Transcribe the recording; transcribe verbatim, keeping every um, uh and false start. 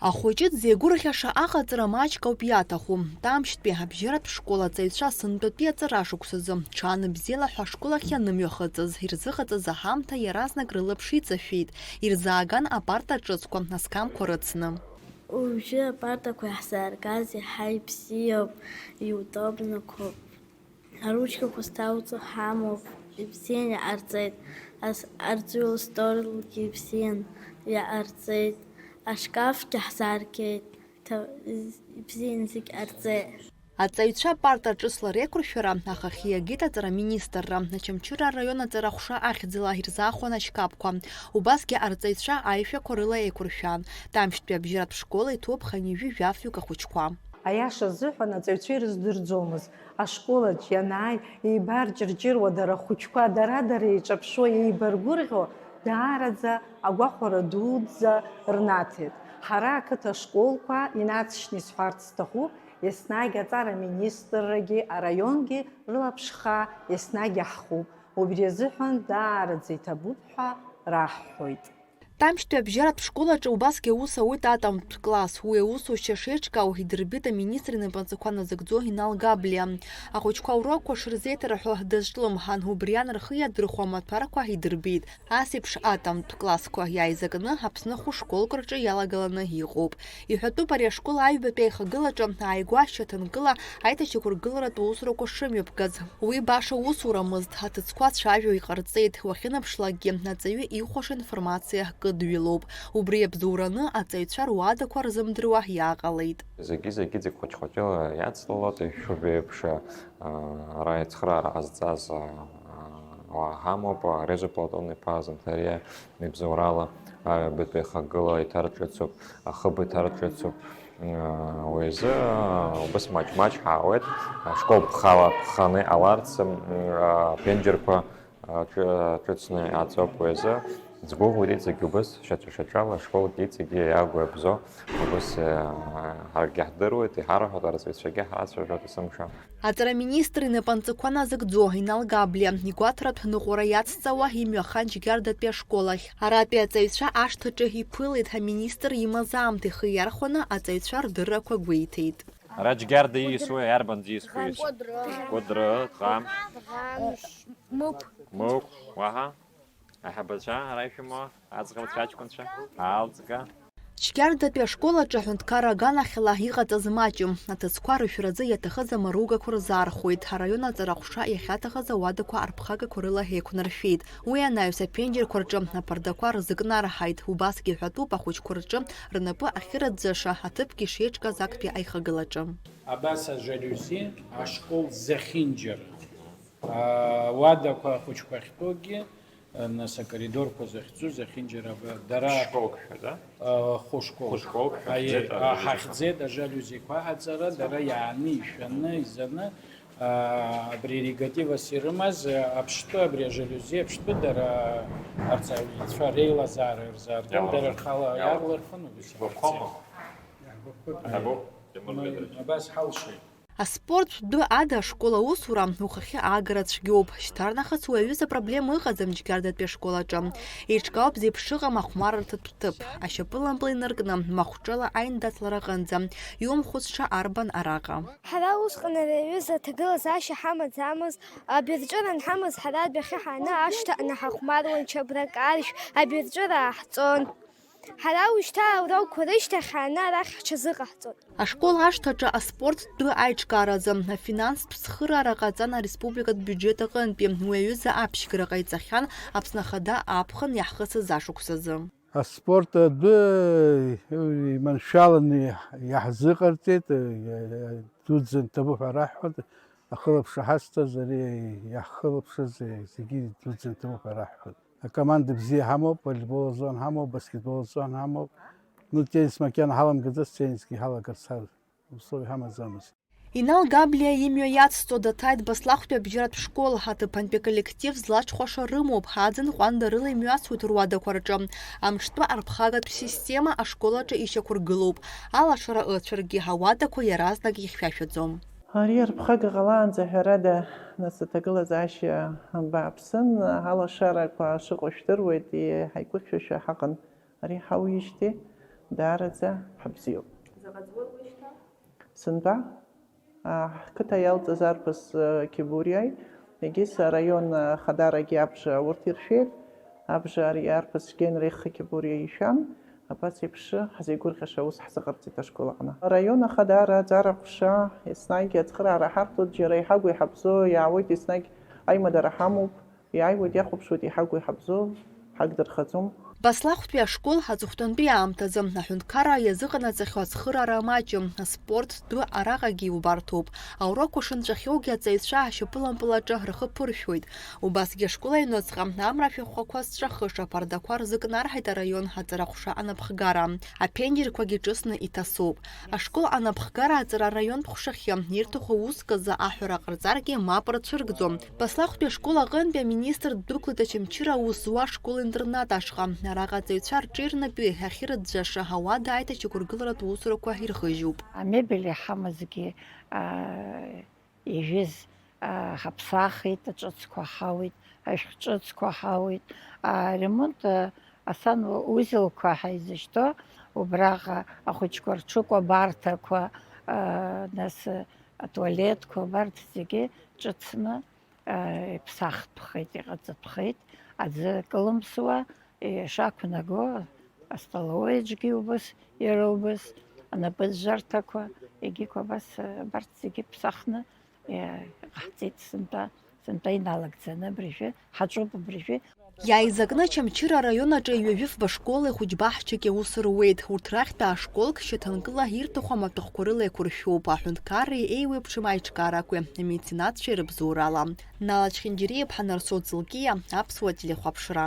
Ахәыҷы дзеигәырӷьаша аҟаҵара маҷк ауп иаҭаху. Тамшьтәи абжьаратә школ аҵаҩцәа сынтәатәи аҵара шықәсазы, ҽаанбзиала ҳәа ашкол ахь ианымҩахыҵыз, ирзыҟаҵаз аҳамҭа иаразнак рылаԥш иҵашәеит, ирзааган апарта ҿыцқәа, асқамқәа рыцны. Уажәы апартақәа иаҳзааргаз иаҳа ибзиоуп, иудобнақәоуп. Аручкақәа зҭауҵо ҳамоуп, ибзиан иҟарҵеит. Ас-, арҵаҩы лыстолгьы ибзиан иҟарҵеит. Ашкафгьы ҳзааргеит. Ҭа-, из-, ибзиан зегь ҟарҵеит. Аҵаҩцәа апарта ҿыцла реиқәыршәара ахахьы иагеит аҵара аминистрра. Очамчыра араион аҵара ҟәша ахьӡала ирзаахәан ашькаԥқәа. Убасгьы арҵаҩцәа аишәақәа рыла еиқәыршәан. Тамшьтәи абжьаратә школ иҭоуп хынҩажәи жәафҩык ахәыҷқәа. Аиаша азыҳәан, аҵаҩцәа ирыздырӡомызт. Ашколаҿ ианааи, еибарҷырҷыруа дара ахәыҷқәа дара-дара еиҿаԥшуа еибаргәырӷьо, даараӡа агәахәара дуӡӡа рнаҭеит. Ҳара ақыҭа ашколқәа инацшьны исҳәарц сҭахуп, еснагь аҵара аминистррагьы араионгьы рылаԥшха еснагь иаҳхуп. Убри азыҳәан даараӡа иҭабуп ҳәа раҳҳәоит. Тамшьтәи абжьаратә школ аҿы убасгьы аус ауеит атәамтә класс. Уи аусушьа шеиҿкаау идырбеит аминистр инапаҵақәа назыгӡо Инал Габлиа. Ахәыҷқәа аурокқәа шырзеиҭарҳәо дазҿлымҳан, убриан рхы иадырхәо амаҭәарқәа идырбеит. Ас еиԥш атәамтә классқәа иааизакны Аԥсны хәышколк рҿы иалагаланы иҟоуп. Иҳәатәуп ари ашкол аҩбатәи аихагылаҿы ааигәа ашьаҭанкыла аиҭашьақәыргыларатә усурақәа шымҩаԥгаз. Уи баша усурамызт, аҭыӡқәа цәажәо иҟарҵеит, уахьынаԥшлакгьы аҵаҩы ихәаша информациа кыдҩылоуп. Убри иабзоураны аҵаҩцәа руадақәа рзымдыруа иааҟалеит. Зегьы-зегьы зегь хәыҷ-хәыҷыла иацлалоит, ишәҳәо еиԥш, ара ицхыраара ҟазҵаз, а, уаа ҳамоуп, Резо Платон-иԥа Занҭариа ибзоурала аҩбатәи ихагыла иҭарҿыцуп, ахыб иҭарҿыцуп. Уи азы убыс маҷ-маҷ ҳаауеит, ашкол ԥхала ԥханы иҟаларц, аԥенџьырқәа ҿыцны иҟаҵоуп. Уи азы ӡгәыӷуеит иҵегь убыс, шьаҿа-шьаҿала ашколгьы иҵегьы иагу иабзоу убыс, ҳаргьы ҳдыруеит, иҳарҳәоит, арҵаҩцәагьы ҳрацәажәоит есымша. Аҵара аминистр инапынҵақәа назыгӡо Инал Габлиа игәаҭаратә ныҟәара иацҵауа имҩахан Џьгьардатәи ашкол ахь. Аратәи аҵаҩцәа ашҭаҿы иԥылеит, аминистр имаз аамҭа ихы иархәаны аҵаҩцәа рдыррақәа гәеиҭеит. Ара Џьгьарда ииасуеи, арбан зиасуи? Кәыдры. Кәыдры, ҭӷам. Мықә. Мықә, уаҳа? Аиҳабацәа ара ишәымоу, аӡӷабцәа, аҷкәынцәа, аалҵга. Џьгьардатәи ашкол аҿы аҳәынҭқарра аганахьала иҟаҵаз маҷым, аҭыӡқәа рышәразы иаҭахыз амаругақәа рзаархәеит, араион аҵара ҟәша иахьаҭахыз ауадақәа арԥхагақәа рыла еиқәнаршәеит. Уи анаҩс аԥенџьырқәа рҿы апардақәа рзыкнарҳаит, убасгьы ҳәатәуп ахәыҷқәа рҿы рнапы ахьырӡәӡәаша аҭыԥгьы шеиҿкааз актәи аихагылаҿы. Абас ажалиузи ашкол зехьынџьара, ауадақәа ахәыҷқәа ахьтәоугьы, нас акоридорқәа захьӡу зехьынџьара ба-, дара, школк ҳәа, да? А, хәышколк. Хәышколк ҳәа. Аиеи, ҳахьӡеит, а, ажалиузи. Ҳахьӡеит ажалиузиқәа аҳаҵара, дара иааны, ишәаны, изаны, а, абри регативас ирымаз, а, аԥштәы, абри ажалиузи аԥштәы дара арҵаҩцәа реилазаара рзааргон, иалырхын, дара рхала иалырхын. Иалырхын, убыс иаҳарцеит. Иаҳгәаԥхома? Иаҳгәаԥхоит. Абас ҳалшеит. Аспорттә дәы ада ашкол аусура ухахьы аагара цәгьоуп. Шьҭарнахыс уи аҩыза проблема ыҟаӡам Џьгьардатәи ашкол аҿы. Еиҿкаауп зеиԥш ыҟам ахәмарырҭатә ҭыԥ. Ашьапылампыл инаркны, махәҿала аиндаҭлара аҟынӡа. Иумхәыцша арбан араҟа? Ҳара усҟан ари аҩыза аҭагылазаашьа ҳамаӡамызт. Абирҵәыра анҳамаз ҳара адәахьы ҳааны ашҭа аҟны ҳахәмаруан, чабрак аршә, абирҵәыра ааҳҵон. Ҳара ушьҭа аурокқәа рышьҭахь ҳааны арахь ҳҽазыҟаҳҵоит. Ашкол ашҭаҿы аспорттә дәы аиҿкааразы афинанстә цхыраара ҟаҵан ареспубликатә биуџьет аҟынтәи. Уи аҩыза аԥшьгара ҟаиҵахьан Аԥсны Ахада аԥхын иаҳхысыз ашықәсазы. Аспорт адәы иманшәаланы иаҳзыҟарҵеит, дуӡӡа нҭабуп ҳәа раҳҳәоит, ахылаԥшра ҳазҭаз, ари иаҳхылаԥшыз зегьы дуӡӡа нҭабуп ҳәа раҳҳәоит. Акоманда бзиа ҳамоуп, волейбол азон ҳамоуп, баскетбол азон ҳамоуп. Ну, теннис макьана ҳаламгаӡац, теннисгьы ҳалагарц ҳа условиа ҳамаӡамызт. Инал Габлиа имҩа иацҵо даҭааит Баслахәтәи абжьаратә школ, аҭыԥантәи аколлектив злаҽхәаша рымоуп, аӡын ҟәандарыла имҩасуеит руадақәа рҿы. Амҿтәы арԥхагатә система ашкол аҿы ишьақәыргылоуп. Алашара ыцәаргьы ауадақәа иаразнак ихьшәашәаӡом. Ари арԥхага ҟалаанӡа, ҳәарада, нас аҭагылазаашьа бааԥсын, алашарақәа шыҟоу жәдыруеит, ҳаиқәыхьшәашәа ҳаҟан. Ари ҳауижьҭеи, Даараӡа ҳабзиоуп. Заҟа ӡбои уи шьҭа? Сынтәа, аа, ҳқыҭа иалҵыз арԥыс, э, Кибуриаи, егьыс араион, э, хадарагьы абжа урҭ иршәеит. Абжа ари арԥыс Генрих Кибуриа ишәан, абас еиԥш ҳзеигәырӷьаша аус ҳзыҟарҵеит ашкол аҟны. Араион ахадара аҵара ҟәша еснагь ацхыраара ҳарҭоит, џьара иҳагу иҳабзоу иаауеит, еснагь аимадара ҳамоуп. Иааиуеит, иахәаԥшуеит, иҳагу иҳабзоу, ҳагдырхаӡом. Баслахәтәи ашкол аҵыхәтәантәи аамҭазы аҳәынҭқарра иазыҟанаҵахьоу ацхыраара маҷым, аспорт ду араҟагьы иубарҭоуп. Аурокқәа шынҵәахьоугьы аҵаҩцәа ашьапылампылаҿы рхы ԥыршәоит. Убасгьы ашкол аҩныҵҟа амра ашәахәақәа зҵәахыша аԥардақәа рзыкнарҳаит араион аҵара ҟәша анапхгара. Аԥенџьырқәагьы ҿыцны иҭасоуп. Ашкол анапхгара аҵара араионтә ҟәшахьы ирҭаху уск азы аҳәара ҟарҵаргьы мап рцәыргӡом. Баслахәтәи ашкол аҟынтәи аминистр ддәықәлеит Очамчыра аус зуа ашкол-интернат ашҟа. Араҟа аҵаҩцәа рҿы ирнапҩы ахьырӡәӡәаша ауада аиҭашьақәыргыларатә усурақәа ирӷыжьуп. Амебель иҳамазгьы, аа, ижәыз, аа, ҳаԥсахит, аҿыцқәа ҳауит, ашәҟә ҿыцқәа ҳауит, аремонт, аа, асанузелқәа ҳаизышьҭоу, убраҟа ахәыҷқәа рҽыкәабарҭақәа, аа, нас, атуалетқәа, абарҭ зегьы ҿыцны, аа, иԥсахтәхеит, иҟаҵатәхеит, аӡы кылымсуа, ишақәнаго, астоловаиаҿгьы убас, иара убас, анапыӡәӡәарҭақәа, егьиқәа абас, абарҭ зегьы ԥсахны, иҟаҳҵеит сынтәа, сынтәа иналагӡаны абыржәы, ҳаҿуп абыржәы. Иааизакны Очамчыра араион аҿы ҩажәи фба школи хәыҷ баҳчаки аус руеит. Урҭ рахьтә аа-школк шьаҭанкыла ирҭаху амаҭәахәқәа рыла еиқәыршәоуп, аҳәынҭқарреи еиуеиԥшым аиҿкаарақәеи амеценатцәеи рыбзоурала. Нала Чхинџьириа-иԥҳа Нарсоу Ӡылкиа, Аԥсуа телехәаԥшра.